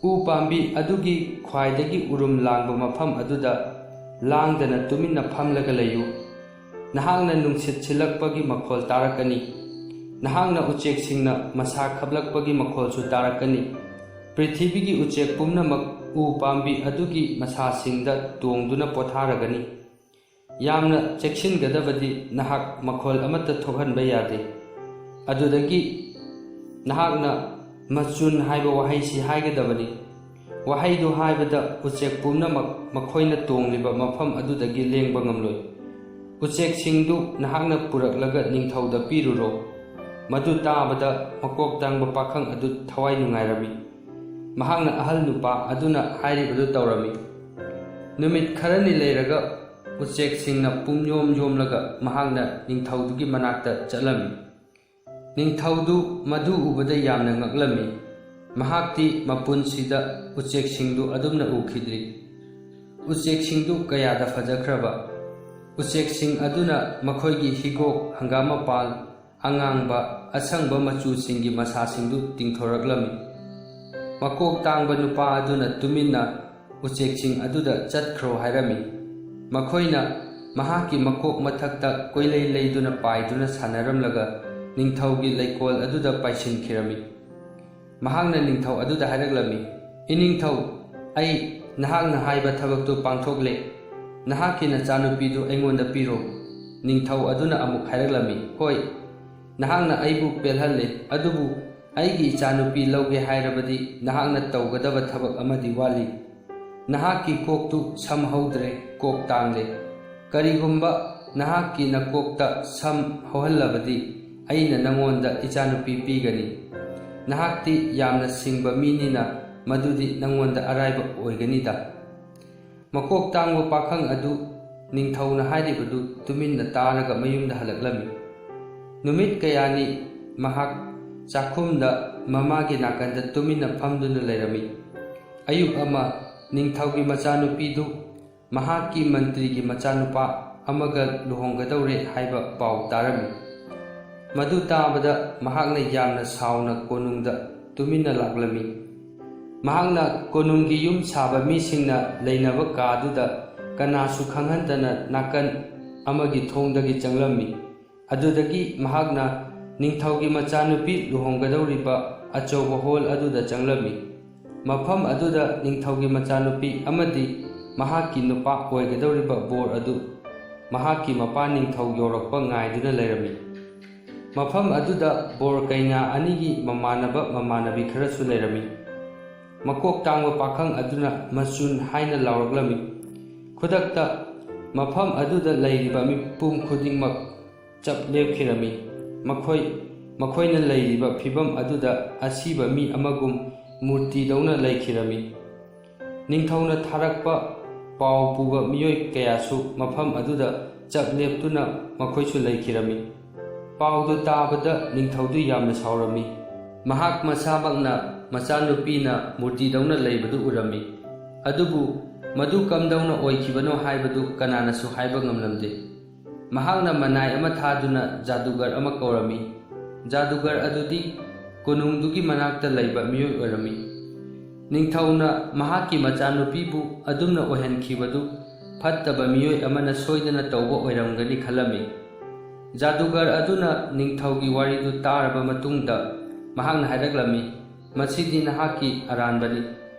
ꯎ ꯄꯥꯝꯕꯤ ꯑꯗꯨꯒꯤ ꯈ꯭ꯋꯥꯏꯗꯒꯤ ꯎꯔꯨꯝ ꯂꯥꯡꯕ ꯃꯐꯝ ꯑꯗꯨꯗ ꯂꯥꯡꯗꯅ ꯇꯨꯃꯤꯟꯅ ꯐꯝꯂꯒ ꯂꯩꯌꯨ꯫ ꯅꯍꯥꯛꯅ ꯅꯨꯡꯁꯤꯠ ꯁꯤꯜꯂꯛꯄꯒꯤ ꯃꯈꯣꯜ ꯇꯥꯔꯛꯀꯅꯤ꯫ ꯅꯍꯥꯛꯅ ꯎꯆꯦꯛꯁꯤꯡꯅ ꯃꯁꯥ ꯈꯞꯂꯛꯄꯒꯤ ꯃꯈꯣꯜꯁꯨ ꯇꯥꯔꯛꯀꯅꯤ꯫ ꯄ꯭ꯔꯤꯊꯤꯕꯤꯒꯤ ꯎꯆꯦꯛ ꯄꯨꯝꯅꯃꯛ ꯎ ꯄꯥꯝꯕꯤ ꯑꯗꯨꯒꯤ ꯃꯁꯥꯁꯤꯡꯗ ꯇꯣꯡꯗꯨꯅ ꯄꯣꯊꯥꯔꯒꯅꯤ꯫ ꯌꯥꯝꯅ ꯆꯦꯛꯁꯤꯟꯒꯗꯕꯗꯤ, ꯅꯍꯥꯛ ꯃꯈꯣꯜ ꯑꯃꯠꯇ ꯊꯣꯛꯍꯟꯕ ꯌꯥꯗꯦ꯫ ꯑꯗꯨꯗꯒꯤ ꯅꯍꯥꯛꯅ "ꯃꯆꯨꯟ" ꯍꯥꯏꯕ ꯋꯥꯍꯩꯁꯤ ꯍꯥꯏꯒꯗꯕꯅꯤ꯫ ꯋꯥꯍꯩꯗꯨ ꯍꯥꯏꯕꯗ ꯎꯆꯦꯛ ꯄꯨꯝꯅꯃꯛ ꯃꯈꯣꯏꯅ ꯇꯣꯡꯂꯤꯕ ꯃꯐꯝ ꯑꯗꯨꯗꯒꯤ ꯂꯦꯡꯕ ꯉꯝꯂꯣꯏ꯫ ꯎꯆꯦꯛꯁꯤꯡꯗꯨ ꯅꯍꯥꯛꯅ ꯄꯨꯔꯛꯂꯒ ꯅꯤꯡꯊꯧꯗ ꯄꯤꯔꯨꯔꯣ꯫ ꯃꯗꯨ ꯇꯥꯕꯗ ꯃꯀꯣꯛ ꯇꯥꯡꯕ ꯄꯥꯈꯪ ꯑꯗꯨ ꯊꯋꯥꯏ ꯅꯨꯡꯉꯥꯏꯔꯝꯃꯤ꯫ ꯃꯍꯥꯛꯅ ꯑꯍꯜ ꯅꯨꯄꯥ ꯑꯗꯨꯅ ꯍꯥꯏꯔꯤꯕꯗꯨ ꯇꯧꯔꯝꯃꯤ꯫ ꯅꯨꯃꯤꯠ ꯈꯔꯅꯤ ꯂꯩꯔꯒ ꯎꯆꯦꯛꯁꯤꯡꯅ ꯄꯨꯝꯌꯣꯝ ꯌꯣꯝꯂꯒ ꯃꯍꯥꯛꯅ ꯅꯤꯡꯊꯧꯗꯨꯒꯤ ꯃꯅꯥꯛꯇ ꯆꯠꯂꯝꯃꯤ꯫ ꯅꯤꯡꯊꯧꯗꯨ ꯃꯗꯨ ꯎꯕꯗ ꯌꯥꯝꯅ ꯉꯛꯂꯝꯃꯤ꯫ ꯃꯍꯥꯛꯇꯤ ꯃꯄꯨꯟꯁꯤꯗ ꯎꯆꯦꯛꯁꯤꯡꯗꯨ ꯑꯗꯨꯝꯅ ꯎꯈꯤꯗ꯭ꯔꯤ꯫ ꯎꯆꯦꯛꯁꯤꯡꯗꯨ ꯀꯌꯥꯗ ꯐꯖꯈ꯭ꯔꯕ! ꯎꯆꯦꯛꯁꯤꯡ ꯑꯗꯨꯅ ꯃꯈꯣꯏꯒꯤ ꯍꯤꯒꯣꯛ, ꯍꯪꯒꯥꯝ ꯃꯄꯥꯜ, ꯑꯉꯥꯡꯕ, ꯑꯁꯪꯕ ꯃꯆꯨꯁꯤꯡꯒꯤ ꯃꯁꯥꯁꯤꯡꯗꯨ ꯇꯤꯡꯊꯣꯔꯛꯂꯝꯃꯤ꯫ ꯃꯀꯣꯛ ꯇꯥꯡꯕ ꯅꯨꯄꯥ ꯑꯗꯨꯅ ꯇꯨꯃꯤꯟꯅ ꯎꯆꯦꯛꯁꯤꯡ ꯑꯗꯨꯗ ꯆꯠꯈ꯭ꯔꯣ ꯍꯥꯏꯔꯝꯃꯤ꯫ ꯃꯈꯣꯏꯅ ꯃꯍꯥꯛꯀꯤ ꯃꯀꯣꯛ ꯃꯊꯛꯇ ꯀꯣꯏꯂꯩ ꯂꯩꯗꯨꯅ ꯄꯥꯏꯗꯨꯅ ꯁꯥꯟꯅꯔꯝꯂꯒ ꯅꯤꯡꯊꯧꯒꯤ ꯂꯩꯀꯣꯜ ꯑꯗꯨꯗ ꯄꯥꯏꯁꯤꯟꯈꯤꯔꯝꯃꯤ꯫ ꯃꯍꯥꯛꯅ ꯅꯤꯡꯊꯧ ꯑꯗꯨꯗ ꯍꯥꯏꯔꯛꯂꯝꯃꯤ, "ꯏꯅꯤꯡꯊꯧ, ꯑꯩ ꯅꯍꯥꯛꯅ ꯍꯥꯏꯕ ꯊꯕꯛꯇꯨ ꯄꯥꯡꯊꯣꯛꯂꯦ꯫ ꯅꯍꯥꯛꯀꯤ ꯅꯆꯥꯅꯨꯄꯤꯗꯨ ꯑꯩꯉꯣꯟꯗ ꯄꯤꯔꯣ꯫" ꯅꯤꯡꯊꯧ ꯑꯗꯨꯅ ꯑꯃꯨꯛ ꯍꯥꯏꯔꯛꯂꯝꯃꯤ, "ꯍꯣꯏ, ꯅꯍꯥꯛꯅ ꯑꯩꯕꯨ ꯄꯦꯜꯍꯜꯂꯦ, ꯑꯗꯨꯕꯨ ꯑꯩꯒꯤ ꯏꯆꯥꯅꯨꯄꯤ ꯂꯧꯒꯦ ꯍꯥꯏꯔꯕꯗꯤ ꯅꯍꯥꯛꯅ ꯇꯧꯒꯗꯕ ꯊꯕꯛ ꯑꯃꯗꯤ ꯋꯥꯠꯂꯤ꯫ ꯅꯍꯥꯛꯀꯤ ꯀꯣꯛꯇꯨ ꯁꯝ ꯍꯧꯗ꯭ꯔꯦ, ꯀꯣꯛ ꯇꯥꯡꯂꯦ꯫ ꯀꯔꯤꯒꯨꯝꯕ ꯅꯍꯥꯛꯀꯤ ꯅꯀꯣꯛꯇ ꯁꯝ ꯍꯧꯍꯜꯂꯕꯗꯤ ꯑꯩꯅ ꯅꯉꯣꯟꯗ ꯏꯆꯥꯅꯨꯄꯤ ꯄꯤꯒꯅꯤ꯫ ꯅꯍꯥꯛꯇꯤ ꯌꯥꯝꯅ ꯁꯤꯡꯕ ꯃꯤꯅꯤꯅ ꯃꯗꯨꯗꯤ ꯅꯉꯣꯟꯗ ꯑꯔꯥꯏꯕ ꯑꯣꯏꯒꯅꯤꯗ꯫" ꯃꯀꯣꯛ ꯇꯥꯡꯕ ꯄꯥꯈꯪ ꯑꯗꯨ ꯅꯤꯡꯊꯧꯅ ꯍꯥꯏꯔꯤꯕꯗꯨ ꯇꯨꯃꯤꯟꯅ ꯇꯥꯔꯒ ꯃꯌꯨꯝꯗ ꯍꯜꯂꯛꯂꯝꯃꯤ꯫ ꯅꯨꯃꯤꯠ ꯀꯌꯥꯅꯤ ꯃꯍꯥꯛ ꯆꯥꯛꯈꯨꯝꯗ ꯃꯃꯥꯒꯤ ꯅꯥꯀꯟꯗ ꯇꯨꯃꯤꯟꯅ ꯐꯝꯗꯨꯅ ꯂꯩꯔꯝꯃꯤ꯫ ꯑꯌꯨꯛ ꯑꯃ ꯅꯤꯡꯊꯧꯒꯤ ꯃꯆꯥꯅꯨꯄꯤꯗꯨ ꯃꯍꯥꯛꯀꯤ ꯃꯟꯇ꯭ꯔꯤꯒꯤ ꯃꯆꯥꯅꯨꯄꯥ ꯑꯃꯒ ꯂꯨꯍꯣꯡꯒꯗꯧꯔꯦ ꯍꯥꯏꯕ ꯄꯥꯎ ꯇꯥꯔꯝꯃꯤ꯫ ꯃꯗꯨ ꯇꯥꯕꯗ ꯃꯍꯥꯛꯅ ꯌꯥꯝꯅ ꯁꯥꯎꯅ ꯀꯣꯅꯨꯡꯗ ꯇꯨꯃꯤꯟꯅ ꯂꯥꯛꯂꯝꯃꯤ꯫ ꯃꯍꯥꯛꯅ ꯀꯣꯅꯨꯡꯒꯤ ꯌꯨꯝ ꯁꯥꯕ ꯃꯤꯁꯤꯡꯅ ꯂꯩꯅꯕ ꯀꯥꯗꯨꯗ ꯀꯅꯥꯁꯨ ꯈꯪꯍꯟꯗꯅ ꯅꯥꯀꯟ ꯑꯃꯒꯤ ꯊꯣꯡꯗꯒꯤ ꯆꯪꯂꯝꯃꯤ꯫ ꯑꯗꯨꯗꯒꯤ ꯃꯍꯥꯛꯅ ꯅꯤꯡꯊꯧꯒꯤ ꯃꯆꯥꯅꯨꯄꯤ ꯂꯨꯍꯣꯡꯒꯗꯧꯔꯤꯕ ꯑꯆꯧꯕ ꯍꯣꯜ ꯑꯗꯨꯗ ꯆꯪꯂꯝꯃꯤ꯫ ꯃꯐꯝ ꯑꯗꯨꯗ ꯅꯤꯡꯊꯧꯒꯤ ꯃꯆꯥꯅꯨꯄꯤ ꯑꯃꯗꯤ ꯃꯍꯥꯛꯀꯤ ꯅꯨꯄꯥ ꯑꯣꯏꯒꯗꯧꯔꯤꯕ ꯕꯣꯔ ꯑꯗꯨ ꯃꯍꯥꯛꯀꯤ ꯃꯄꯥ ꯅꯤꯡꯊꯧ ꯌꯧꯔꯛꯄ ꯉꯥꯏꯗꯨꯅ ꯂꯩꯔꯝꯃꯤ꯫ ꯃꯐꯝ ꯑꯗꯨꯗ ꯕꯣꯔ ꯀꯩꯅꯥ ꯑꯅꯤꯒꯤ ꯃꯃꯥꯟꯅꯕ ꯃꯃꯥꯟꯅꯕꯤ ꯈꯔꯁꯨ ꯂꯩꯔꯝꯃꯤ꯫ ꯃꯀꯣꯛ ꯇꯥꯡꯕ ꯄꯥꯈꯪ ꯑꯗꯨꯅ "ꯃꯆꯨꯟ" ꯍꯥꯏꯅ ꯂꯥꯎꯔꯛꯂꯝꯃꯤ꯫ ꯈꯨꯗꯛꯇ ꯃꯐꯝ ꯑꯗꯨꯗ ꯂꯩꯔꯤꯕ ꯃꯤꯄꯨꯝ ꯈꯨꯗꯤꯡꯃꯛ ꯆꯞ ꯂꯦꯞꯈꯤꯔꯝꯃꯤ꯫ ꯃꯈꯣꯏ, ꯃꯈꯣꯏꯅ ꯂꯩꯔꯤꯕ ꯐꯤꯚꯝ ꯑꯗꯨꯗ ꯑꯁꯤꯕ ꯃꯤ ꯑꯃꯒꯨꯝ ꯃꯨꯔꯇꯤꯗꯧꯅ ꯂꯩꯈꯤꯔꯝꯃꯤ꯫ ꯅꯤꯡꯊꯧꯅ ꯊꯥꯔꯛꯄ ꯄꯥꯎ ꯄꯨꯕ ꯃꯤꯑꯣꯏ ꯀꯌꯥꯁꯨ ꯃꯐꯝ ꯑꯗꯨꯗ ꯆꯞ ꯂꯦꯞꯇꯨꯅ ꯃꯈꯣꯏꯁꯨ ꯂꯩꯈꯤꯔꯝꯃꯤ꯫ ꯄꯥꯎꯗꯨ ꯇꯥꯕꯗ ꯅꯤꯡꯊꯧꯗꯨ ꯌꯥꯝꯅ ꯁꯥꯎꯔꯝꯃꯤ꯫ ꯃꯍꯥꯛ ꯃꯁꯥꯃꯛꯅ ꯃꯆꯥꯅꯨꯄꯤꯅ ꯃꯨꯔꯇꯤꯗꯧꯅ ꯂꯩꯕꯗꯨ ꯎꯔꯝꯃꯤ꯫ ꯑꯗꯨꯕꯨ ꯃꯗꯨ ꯀꯝꯗꯧꯅ ꯑꯣꯏꯈꯤꯕꯅꯣ ꯍꯥꯏꯕꯗꯨ ꯀꯅꯥꯅꯁꯨ ꯍꯥꯏꯕ ꯉꯝꯂꯝꯗꯦ꯫ ꯃꯍꯥꯛꯅ ꯃꯅꯥꯏ ꯑꯃ ꯊꯥꯗꯨꯅ ꯖꯥꯗꯨꯒꯔ ꯑꯃ ꯀꯧꯔꯝꯃꯤ꯫ ꯖꯥꯗꯨꯒꯔ ꯑꯗꯨꯗꯤ ꯀꯣꯅꯨꯡꯗꯨꯒꯤ ꯃꯅꯥꯛꯇ ꯂꯩꯕ ꯃꯤꯑꯣꯏ ꯑꯣꯏꯔꯝꯃꯤ꯫ ꯅꯤꯡꯊꯧꯅ ꯃꯍꯥꯛꯀꯤ ꯃꯆꯥꯅꯨꯄꯤꯕꯨ ꯑꯗꯨꯝꯅ ꯑꯣꯏꯍꯟꯈꯤꯕꯗꯨ ꯐꯠꯇꯕ ꯃꯤꯑꯣꯏ ꯑꯃꯅ ꯁꯣꯏꯗꯅ ꯇꯧꯕ ꯑꯣꯏꯔꯝꯒꯅꯤ ꯈꯜꯂꯝꯃꯤ꯫ ꯖꯥꯗꯨꯒꯔ ꯑꯗꯨꯅ ꯅꯤꯡꯊꯧꯒꯤ ꯋꯥꯔꯤꯗꯨ ꯇꯥꯔꯕ ꯃꯇꯨꯡꯗ ꯃꯍꯥꯛꯅ ꯍꯥꯏꯔꯛꯂꯝꯃꯤ, "ꯃꯁꯤꯗꯤ ꯅꯍꯥꯛꯀꯤ ꯑꯔꯥꯟꯕꯅꯤ꯫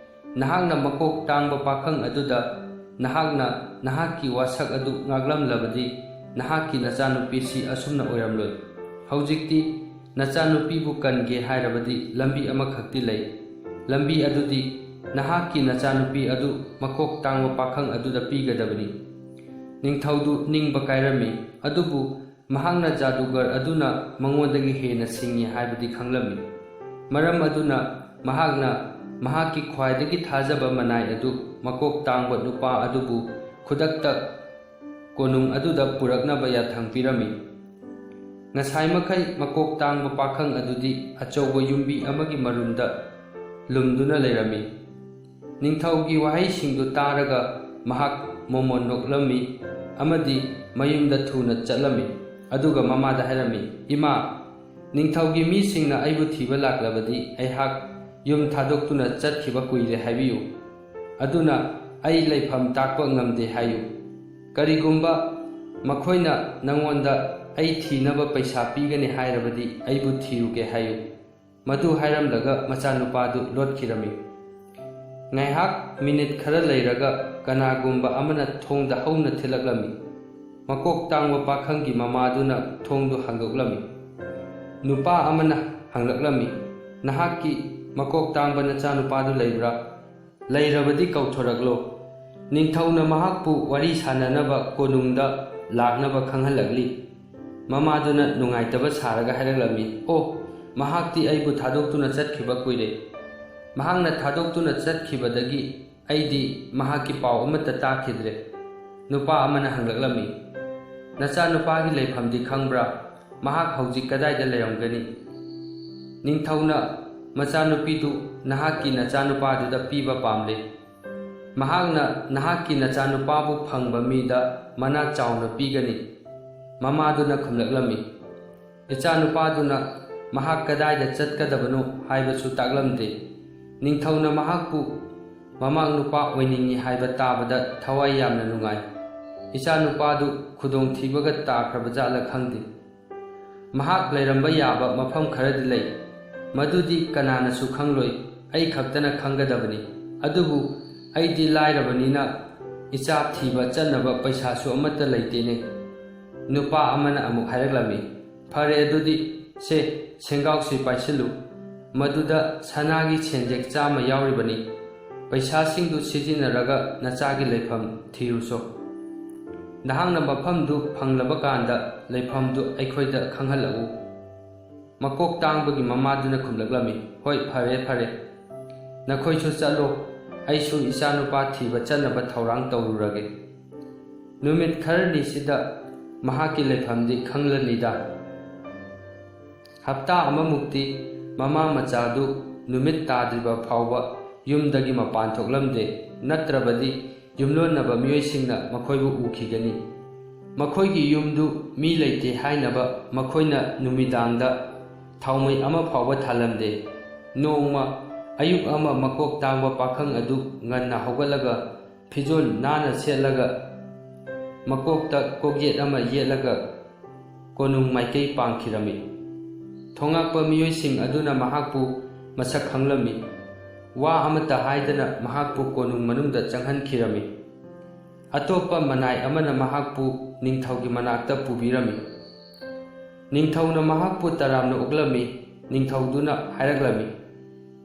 ꯅꯍꯥꯛꯅ ꯃꯀꯣꯛ ꯇꯥꯡꯕ ꯄꯥꯈꯪ ꯑꯗꯨꯗ ꯅꯍꯥꯛꯅ ꯅꯍꯥꯛꯀꯤ ꯋꯥꯁꯛ ꯑꯗꯨ ꯉꯥꯛꯂꯝꯂꯕꯗꯤ ꯅꯍꯥꯛꯀꯤ ꯅꯆꯥꯅꯨꯄꯤꯁꯤ ꯑꯁꯨꯝꯅ ꯑꯣꯏꯔꯝꯂꯣꯏ꯫ ꯍꯧꯖꯤꯛꯇꯤ ꯅꯆꯥꯅꯨꯄꯤꯕꯨ ꯀꯟꯒꯦ ꯍꯥꯏꯔꯕꯗꯤ ꯂꯝꯕꯤ ꯑꯃꯈꯛꯇꯤ ꯂꯩ꯫ ꯂꯝꯕꯤ ꯑꯗꯨꯗꯤ ꯅꯍꯥꯛꯀꯤ ꯅꯆꯥꯅꯨꯄꯤ ꯑꯗꯨ ꯃꯀꯣꯛ ꯇꯥꯡꯕ ꯄꯥꯈꯪ ꯑꯗꯨꯗ ꯄꯤꯒꯗꯕꯅꯤ꯫" ꯅꯤꯡꯊꯧꯗꯨ ꯅꯤꯡꯕ ꯀꯥꯏꯔꯝꯃꯤ, ꯑꯗꯨꯕꯨ ꯃꯍꯥꯛꯅ ꯖꯥꯗꯨꯒꯔ ꯑꯗꯨꯅ ꯃꯉꯣꯟꯗꯒꯤ ꯍꯦꯟꯅ ꯁꯤꯡꯉꯤ ꯍꯥꯏꯕꯗꯤ ꯈꯪꯂꯝꯃꯤ꯫ ꯃꯔꯝ ꯑꯗꯨꯅ ꯃꯍꯥꯛꯅ ꯃꯍꯥꯛꯀꯤ ꯈ꯭ꯋꯥꯏꯗꯒꯤ ꯊꯥꯖꯕ ꯃꯅꯥꯏ ꯑꯗꯨ ꯃꯀꯣꯛ ꯇꯥꯡꯕ ꯅꯨꯄꯥ ꯑꯗꯨꯕꯨ ꯈꯨꯗꯛꯇ ꯀꯣꯅꯨꯡ ꯑꯗꯨꯗ ꯄꯨꯔꯛꯅꯕ ꯌꯥꯊꯪ ꯄꯤꯔꯝꯃꯤ꯫ ꯉꯁꯥꯏꯃꯈꯩ ꯃꯀꯣꯛ ꯇꯥꯡꯕ ꯄꯥꯈꯪ ꯑꯗꯨꯗꯤ ꯑꯆꯧꯕ ꯌꯨꯝꯕꯤ ꯑꯃꯒꯤ ꯃꯔꯨꯝꯗ ꯂꯨꯝꯗꯨꯅ ꯂꯩꯔꯝꯃꯤ꯫ ꯅꯤꯡꯊꯧꯒꯤ ꯋꯥꯍꯩꯁꯤꯡꯗꯨ ꯇꯥꯔꯒ ꯃꯍꯥꯛ ꯃꯣꯃꯣꯟ ꯅꯣꯛꯂꯝꯃꯤ ꯑꯃꯗꯤ ꯃꯌꯨꯝꯗ ꯊꯨꯅ ꯆꯠꯂꯝꯃꯤ꯫ ꯑꯗꯨꯒ ꯃꯃꯥꯗ ꯍꯥꯏꯔꯝꯃꯤ, "ꯏꯃꯥ, ꯅꯤꯡꯊꯧꯒꯤ ꯃꯤꯁꯤꯡꯅ ꯑꯩꯕꯨ ꯊꯤꯕ ꯂꯥꯛꯂꯕꯗꯤ ꯑꯩꯍꯥꯛ ꯌꯨꯝ ꯊꯥꯗꯣꯛꯇꯨꯅ ꯆꯠꯈꯤꯕ ꯀꯨꯏꯔꯦ ꯍꯥꯏꯕꯤꯌꯨ꯫ ꯑꯗꯨꯅ ꯑꯩ ꯂꯩꯐꯝ ꯇꯥꯛꯄ ꯉꯝꯗꯦ ꯍꯥꯏꯌꯨ꯫ ꯀꯔꯤꯒꯨꯝꯕ ꯃꯈꯣꯏꯅ ꯅꯉꯣꯟꯗ ꯑꯩ ꯊꯤꯅꯕ ꯄꯩꯁꯥ ꯄꯤꯒꯅꯤ ꯍꯥꯏꯔꯕꯗꯤ ꯑꯩꯕꯨ ꯊꯤꯔꯨꯒꯦ ꯍꯥꯏꯌꯨ꯫" ꯃꯗꯨ ꯍꯥꯏꯔꯝꯂꯒ ꯃꯆꯥꯅꯨꯄꯥꯗꯨ ꯂꯣꯠꯈꯤꯔꯝꯃꯤ꯫ ꯉꯥꯏꯍꯥꯛ ꯃꯤꯅꯤꯠ ꯈꯔ ꯂꯩꯔꯒ ꯀꯅꯥꯒꯨꯝꯕ ꯑꯃꯅ ꯊꯣꯡꯗ ꯍꯧꯅ ꯊꯤꯜꯂꯛꯂꯝꯃꯤ꯫ ꯃꯀꯣꯛ ꯇꯥꯡꯕ ꯄꯥꯈꯪꯒꯤ ꯃꯃꯥꯗꯨꯅ ꯊꯣꯡꯗꯨ ꯍꯥꯡꯗꯣꯛꯂꯝꯃꯤ꯫ ꯅꯨꯄꯥ ꯑꯃꯅ ꯍꯪꯂꯛꯂꯝꯃꯤ, "ꯅꯍꯥꯛꯀꯤ ꯃꯀꯣꯛ ꯇꯥꯡꯕ ꯅꯆꯥꯅꯨꯄꯥꯗꯨ ꯂꯩꯕ꯭ꯔꯥ? ꯂꯩꯔꯕꯗꯤ ꯀꯧꯊꯣꯔꯛꯂꯣ꯫ ꯅꯤꯡꯊꯧꯅ ꯃꯍꯥꯛꯄꯨ ꯋꯥꯔꯤ ꯁꯥꯟꯅꯅꯕ ꯀꯣꯅꯨꯡꯗ ꯂꯥꯛꯅꯕ ꯈꯪꯍꯜꯂꯛꯂꯤ꯫" ꯃꯃꯥꯗꯨꯅ ꯅꯨꯡꯉꯥꯏꯇꯕ ꯁꯥꯔꯒ ꯍꯥꯏꯔꯛꯂꯝꯃꯤ, "ꯑꯣ, ꯃꯍꯥꯛꯇꯤ ꯑꯩꯕꯨ ꯊꯥꯗꯣꯛꯇꯨꯅ ꯆꯠꯈꯤꯕ ꯀꯨꯏꯔꯦ꯫ ꯃꯍꯥꯛꯅ ꯊꯥꯗꯣꯛꯇꯨꯅ ꯆꯠꯈꯤꯕꯗꯒꯤ ꯑꯩꯗꯤ ꯃꯍꯥꯛꯀꯤ ꯄꯥꯎ ꯑꯃꯠꯇ ꯇꯥꯈꯤꯗ꯭ꯔꯦ꯫" ꯅꯨꯄꯥ ꯑꯃꯅ ꯍꯪꯂꯛꯂꯝꯃꯤ, "ꯅꯆꯥꯅꯨꯄꯥꯒꯤ ꯂꯩꯐꯝꯗꯤ ꯈꯪꯕ꯭ꯔꯥ? ꯃꯍꯥꯛ ꯍꯧꯖꯤꯛ ꯀꯗꯥꯏꯗ ꯂꯩꯔꯝꯒꯅꯤ?" "ꯅꯤꯡꯊꯧꯅ ꯃꯆꯥꯅꯨꯄꯤꯗꯨ ꯅꯍꯥꯛꯀꯤ ꯅꯆꯥꯅꯨꯄꯥꯗꯨꯗ ꯄꯤꯕ ꯄꯥꯝꯂꯦ꯫ ꯃꯍꯥꯛꯅ ꯅꯍꯥꯛꯀꯤ ꯅꯆꯥꯅꯨꯄꯥꯕꯨ ꯐꯪꯕ ꯃꯤꯗ ꯃꯅꯥ ꯆꯥꯎꯅ ꯄꯤꯒꯅꯤ꯫" ꯃꯃꯥꯗꯨꯅ ꯈꯨꯝꯂꯛꯂꯝꯃꯤ, "ꯏꯆꯥꯅꯨꯄꯥꯗꯨꯅ ꯃꯍꯥꯛ ꯀꯗꯥꯏꯗ ꯆꯠꯀꯗꯕꯅꯣ ꯍꯥꯏꯕꯁꯨ ꯇꯥꯛꯂꯝꯗꯦ꯫ ꯅꯤꯡꯊꯧꯅ ꯃꯍꯥꯛꯄꯨ ꯃꯃꯥ ꯅꯨꯄꯥ ꯑꯣꯏꯅꯤꯡꯏ ꯍꯥꯏꯕ ꯇꯥꯕꯗ ꯊꯋꯥꯏ ꯌꯥꯝꯅ ꯅꯨꯡꯉꯥꯏ꯫ ꯏꯆꯥꯅꯨꯄꯥꯗꯨ ꯈꯨꯗꯣꯡꯊꯤꯕꯒ ꯇꯥꯈ꯭ꯔꯕ ꯖꯥꯠꯂ ꯈꯪꯗꯦ꯫ ꯃꯍꯥꯛ ꯂꯩꯔꯝꯕ ꯌꯥꯕ ꯃꯐꯝ ꯈꯔꯗꯤ ꯂꯩ꯫ ꯃꯗꯨꯗꯤ ꯀꯅꯥꯅꯁꯨ ꯈꯪꯂꯣꯏ, ꯑꯩ ꯈꯛꯇꯅ ꯈꯪꯒꯗꯕꯅꯤ꯫ ꯑꯗꯨꯕꯨ ꯑꯩꯗꯤ ꯂꯥꯏꯔꯕꯅꯤꯅ ꯏꯆꯥ ꯊꯤꯕ ꯆꯠꯅꯕ ꯄꯩꯁꯥꯁꯨ ꯑꯃꯠꯇ ꯂꯩꯇꯦꯅꯦ꯫" ꯅꯨꯄꯥ ꯑꯃꯅ ꯑꯃꯨꯛ ꯍꯥꯏꯔꯛꯂꯝꯃꯤ, "ꯐꯔꯦ ꯑꯗꯨꯗꯤ, ꯁꯦ, ꯁꯦꯡꯒꯥꯎꯁꯤ ꯄꯥꯏꯁꯤꯜꯂꯨ꯫ ꯃꯗꯨꯗ ꯁꯅꯥꯒꯤ ꯁꯦꯟꯖꯦꯛ ꯆꯥꯝꯃ ꯌꯥꯎꯔꯤꯕꯅꯤ꯫ ꯄꯩꯁꯥꯁꯤꯡꯗꯨ ꯁꯤꯖꯤꯟꯅꯔꯒ ꯅꯆꯥꯒꯤ ꯂꯩꯐꯝ ꯊꯤꯔꯨꯁꯣ꯫ ꯅꯍꯥꯛꯅ ꯃꯐꯝꯗꯨ ꯐꯪꯂꯕ ꯀꯥꯟꯗ ꯂꯩꯐꯝꯗꯨ ꯑꯩꯈꯣꯏꯗ ꯈꯪꯍꯜꯂꯛꯎ꯫" ꯃꯀꯣꯛ ꯇꯥꯡꯕꯒꯤ ꯃꯃꯥꯗꯨꯅ ꯈꯨꯝꯂꯛꯂꯝꯃꯤ, "ꯍꯣꯏ, ꯐꯔꯦ, ꯐꯔꯦ꯫ ꯅꯈꯣꯏꯁꯨ ꯆꯠꯂꯣ, ꯑꯩꯁꯨ ꯏꯆꯥꯅꯨꯄꯥ ꯊꯤꯕ ꯆꯠꯅꯕ ꯊꯧꯔꯥꯡ ꯇꯧꯔꯨꯔꯒꯦ꯫" ꯅꯨꯃꯤꯠ ꯈꯔꯅꯤꯁꯤꯗ ꯃꯍꯥꯛꯀꯤ ꯂꯩꯐꯝꯗꯤ ꯈꯪꯂꯅꯤꯗ꯫ ꯍꯞꯇꯥ ꯑꯃꯃꯨꯛꯇꯤ ꯃꯃꯥ ꯃꯆꯥꯗꯨ ꯅꯨꯃꯤꯠ ꯇꯥꯗ꯭ꯔꯤꯕ ꯐꯥꯎꯕ ꯌꯨꯝꯗꯒꯤ ꯃꯄꯥꯟ ꯊꯣꯛꯂꯝꯗꯦ, ꯅꯠꯇ꯭ꯔꯕꯗꯤ ꯌꯨꯝꯂꯣꯟꯅꯕ ꯃꯤꯑꯣꯏꯁꯤꯡꯅ ꯃꯈꯣꯏꯕꯨ ꯎꯈꯤꯒꯅꯤ꯫ ꯃꯈꯣꯏꯒꯤ ꯌꯨꯝꯗꯨ ꯃꯤ ꯂꯩꯇꯦ ꯍꯥꯏꯅꯕ ꯃꯈꯣꯏꯅ ꯅꯨꯃꯤꯗꯥꯡꯗ ꯊꯥꯎꯃꯩ ꯑꯃ ꯐꯥꯎꯕ ꯊꯥꯜꯂꯝꯗꯦ꯫ ꯅꯣꯡꯃ ꯑꯌꯨꯛ ꯑꯃ ꯃꯀꯣꯛ ꯇꯥꯡꯕ ꯄꯥꯈꯪ ꯑꯗꯨ ꯉꯟꯅ ꯍꯧꯒꯠꯂꯒ ꯐꯤꯖꯣꯜ ꯅꯥꯟꯅ ꯁꯦꯠꯂꯒ ꯃꯀꯣꯛꯇ ꯀꯣꯛꯌꯦꯠ ꯑꯃ ꯌꯦꯠꯂꯒ ꯀꯣꯅꯨꯡ ꯃꯥꯏꯀꯩ ꯄꯥꯡꯈꯤꯔꯝꯃꯤ꯫ ꯊꯣꯉꯥꯛꯄ ꯃꯤꯑꯣꯏꯁꯤꯡ ꯑꯗꯨꯅ ꯃꯍꯥꯛꯄꯨ ꯃꯁꯛ ꯈꯪꯂꯝꯃꯤ꯫ ꯋꯥ ꯑꯃꯠꯇ ꯍꯥꯏꯗꯅ ꯃꯍꯥꯛꯄꯨ ꯀꯣꯅꯨꯡ ꯃꯅꯨꯡꯗ ꯆꯪꯍꯟꯈꯤꯔꯝꯃꯤ꯫ ꯑꯇꯣꯞꯄ ꯃꯅꯥꯏ ꯑꯃꯅ ꯃꯍꯥꯛꯄꯨ ꯅꯤꯡꯊꯧꯒꯤ ꯃꯅꯥꯛꯇ ꯄꯨꯕꯤꯔꯝꯃꯤ꯫ ꯅꯤꯡꯊꯧꯅ ꯃꯍꯥꯛꯄꯨ ꯇꯔꯥꯝꯅ ꯑꯣꯛꯂꯝꯃꯤ꯫ ꯅꯤꯡꯊꯧꯗꯨꯅ ꯍꯥꯏꯔꯛꯂꯝꯃꯤ,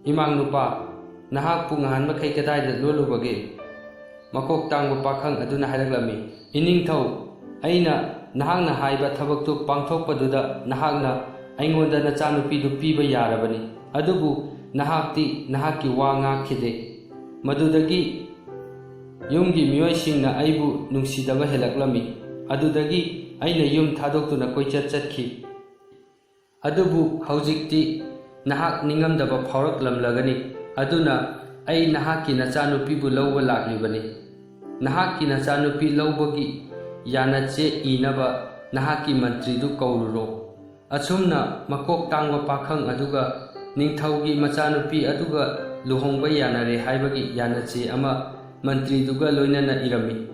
"ꯏꯃꯥꯡ ꯅꯨꯄꯥ, ꯅꯍꯥꯛꯄꯨ ꯉꯍꯥꯟ ꯃꯈꯩ ꯀꯗꯥꯏꯗ ꯂꯣꯠꯂꯨꯕꯒꯦ?" ꯃꯀꯣꯛ ꯇꯥꯡꯕ ꯄꯥꯈꯪ ꯑꯗꯨꯅ ꯍꯥꯏꯔꯛꯂꯝꯃꯤ, "ꯏꯅꯤꯡꯊꯧ, ꯑꯩꯅ ꯅꯍꯥꯛꯅ ꯍꯥꯏꯕ ꯊꯕꯛꯇꯨ ꯄꯥꯡꯊꯣꯛꯄꯗꯨꯗ ꯅꯍꯥꯛꯅ ꯑꯩꯉꯣꯟꯗ ꯅꯆꯥꯅꯨꯄꯤꯗꯨ ꯄꯤꯕ ꯌꯥꯔꯕꯅꯤ꯫ ꯑꯗꯨꯕꯨ ꯅꯍꯥꯛꯇꯤ ꯅꯍꯥꯛꯀꯤ ꯋꯥ ꯉꯥꯛꯈꯤꯗꯦ꯫ ꯃꯗꯨꯗꯒꯤ ꯌꯨꯝꯒꯤ ꯃꯤꯑꯣꯏꯁꯤꯡꯅ ꯑꯩꯕꯨ ꯅꯨꯡꯁꯤꯗꯕ ꯍꯦꯜꯂꯛꯂꯝꯃꯤ꯫ ꯑꯗꯨꯗꯒꯤ ꯑꯩꯅ ꯌꯨꯝ ꯊꯥꯗꯣꯛꯇꯨꯅ ꯀꯣꯏꯆꯠ ꯆꯠꯈꯤ꯫ ꯑꯗꯨꯕꯨ ꯍꯧꯖꯤꯛꯇꯤ ꯅꯍꯥꯛ ꯅꯤꯡꯉꯝꯗꯕ ꯐꯥꯎꯔꯛꯂꯝꯂꯒꯅꯤ꯫ ꯑꯗꯨꯅ ꯑꯩ ꯅꯍꯥꯛꯀꯤ ꯅꯆꯥꯅꯨꯄꯤꯕꯨ ꯂꯧꯕ ꯂꯥꯛꯂꯤꯕꯅꯤ꯫ ꯅꯍꯥꯛꯀꯤ ꯅꯆꯥꯅꯨꯄꯤ ꯂꯧꯕꯒꯤ ꯌꯥꯅꯆꯦ ꯏꯅꯕ ꯅꯍꯥꯛꯀꯤ ꯃꯟꯇ꯭ꯔꯤꯗꯨ ꯀꯧꯔꯨꯔꯣ꯫" ꯑꯁꯨꯝꯅ ꯃꯀꯣꯛ ꯇꯥꯡꯕ ꯄꯥꯈꯪ ꯑꯗꯨꯒ ꯅꯤꯡꯊꯧꯒꯤ ꯃꯆꯥꯅꯨꯄꯤ ꯑꯗꯨꯒ ꯂꯨꯍꯣꯡꯕ ꯌꯥꯅꯔꯦ ꯍꯥꯏꯕꯒꯤ ꯌꯥꯅꯆꯦ ꯑꯃ ꯃꯟꯇ꯭ꯔꯤꯗꯨꯒ ꯂꯣꯏꯅꯅ ꯏꯔꯝꯃꯤ꯫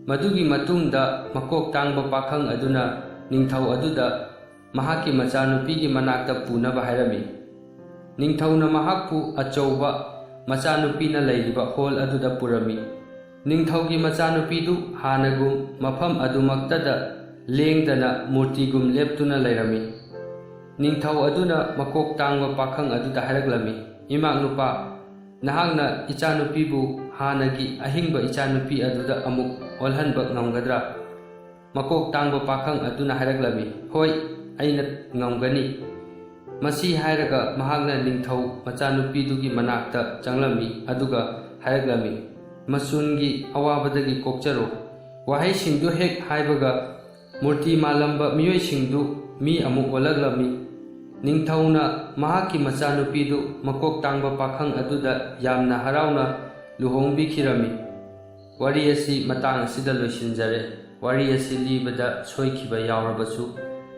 ꯃꯗꯨꯒꯤ ꯃꯇꯨꯡꯗ ꯃꯀꯣꯛ ꯇꯥꯡꯕ ꯄꯥꯈꯪ ꯑꯗꯨꯅ ꯅꯤꯡꯊꯧ ꯑꯗꯨꯗ ꯃꯍꯥꯛꯀꯤ ꯃꯆꯥꯅꯨꯄꯤꯒꯤ ꯃꯅꯥꯛꯇ ꯄꯨꯅꯕ ꯍꯥꯏꯔꯝꯃꯤ꯫ ꯅꯤꯡꯊꯧꯅ ꯃꯍꯥꯛꯄꯨ ꯑꯆꯧꯕ ꯃꯆꯥꯅꯨꯄꯤꯅ ꯂꯩꯔꯤꯕ ꯍꯣꯜ ꯑꯗꯨꯗ ꯄꯨꯔꯝꯃꯤ꯫ ꯅꯤꯡꯊꯧꯒꯤ ꯃꯆꯥꯅꯨꯄꯤꯗꯨ ꯍꯥꯟꯅꯒꯨꯝ ꯃꯐꯝ ꯑꯗꯨꯃꯛꯇꯗ ꯂꯦꯡꯗꯅ ꯃꯨꯔꯇꯤꯒꯨꯝ ꯂꯦꯞꯇꯨꯅ ꯂꯩꯔꯝꯃꯤ꯫ ꯅꯤꯡꯊꯧ ꯑꯗꯨꯅ ꯃꯀꯣꯛ ꯇꯥꯡꯕ ꯄꯥꯈꯪ ꯑꯗꯨꯗ ꯍꯥꯏꯔꯛꯂꯝꯃꯤ, "ꯏꯃꯥꯛ ꯅꯨꯄꯥ, ꯅꯍꯥꯛꯅ ꯏꯆꯥꯅꯨꯄꯤꯕꯨ ꯍꯥꯟꯅꯒꯤ ꯑꯍꯤꯡꯕ ꯏꯆꯥꯅꯨꯄꯤ ꯑꯗꯨꯗ ꯑꯃꯨꯛ ꯑꯣꯜꯍꯟꯕ ꯉꯝꯒꯗ꯭ꯔꯥ?" ꯃꯀꯣꯛ ꯇꯥꯡꯕ ꯄꯥꯈꯪ ꯑꯗꯨꯅ ꯍꯥꯏꯔꯛꯂꯝꯃꯤ, "ꯍꯣꯏ, ꯑꯩꯅ ꯉꯝꯒꯅꯤ꯫" ꯃꯁꯤ ꯍꯥꯏꯔꯒ ꯃꯍꯥꯛꯅ ꯅꯤꯡꯊꯧ ꯃꯆꯥꯅꯨꯄꯤꯗꯨꯒꯤ ꯃꯅꯥꯛꯇ ꯆꯪꯂꯝꯃꯤ, ꯑꯗꯨꯒ ꯍꯥꯏꯔꯛꯂꯝꯃꯤ, "ꯃꯆꯨꯟꯒꯤ ꯑꯋꯥꯕꯗꯒꯤ ꯀꯣꯛꯆꯔꯣ꯫" ꯋꯥꯍꯩꯁꯤꯡꯗꯨ ꯍꯦꯛ ꯍꯥꯏꯕꯒ ꯃꯨꯔꯇꯤ ꯃꯥꯜꯂꯝꯕ ꯃꯤꯑꯣꯏꯁꯤꯡꯗꯨ ꯃꯤ ꯑꯃꯨꯛ ꯑꯣꯜꯂꯛꯂꯝꯃꯤ꯫ ꯅꯤꯡꯊꯧꯅ ꯃꯍꯥꯛꯀꯤ ꯃꯆꯥꯅꯨꯄꯤꯗꯨ ꯃꯀꯣꯛ ꯇꯥꯡꯕ ꯄꯥꯈꯪ ꯑꯗꯨꯗ ꯌꯥꯝꯅ ꯍꯔꯥꯎꯅ ꯂꯨꯍꯣꯡꯕꯤꯈꯤꯔꯝꯃꯤ꯫ ꯋꯥꯔꯤ ꯑꯁꯤ ꯃꯇꯥꯡ ꯑꯁꯤꯗ ꯂꯣꯏꯁꯤꯟꯖꯔꯦ꯫ ꯋꯥꯔꯤ ꯑꯁꯤ ꯂꯤꯕꯗ ꯁꯣꯏꯈꯤꯕ ꯌꯥꯎꯔꯕꯁꯨ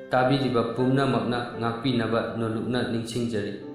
ꯇꯥꯕꯤꯔꯤꯕ ꯄꯨꯝꯅꯃꯛꯅ ꯉꯥꯛꯄꯤꯅꯕ ꯅꯣꯂꯨꯛꯅ ꯅꯤꯡꯁꯤꯡꯖꯔꯤ꯫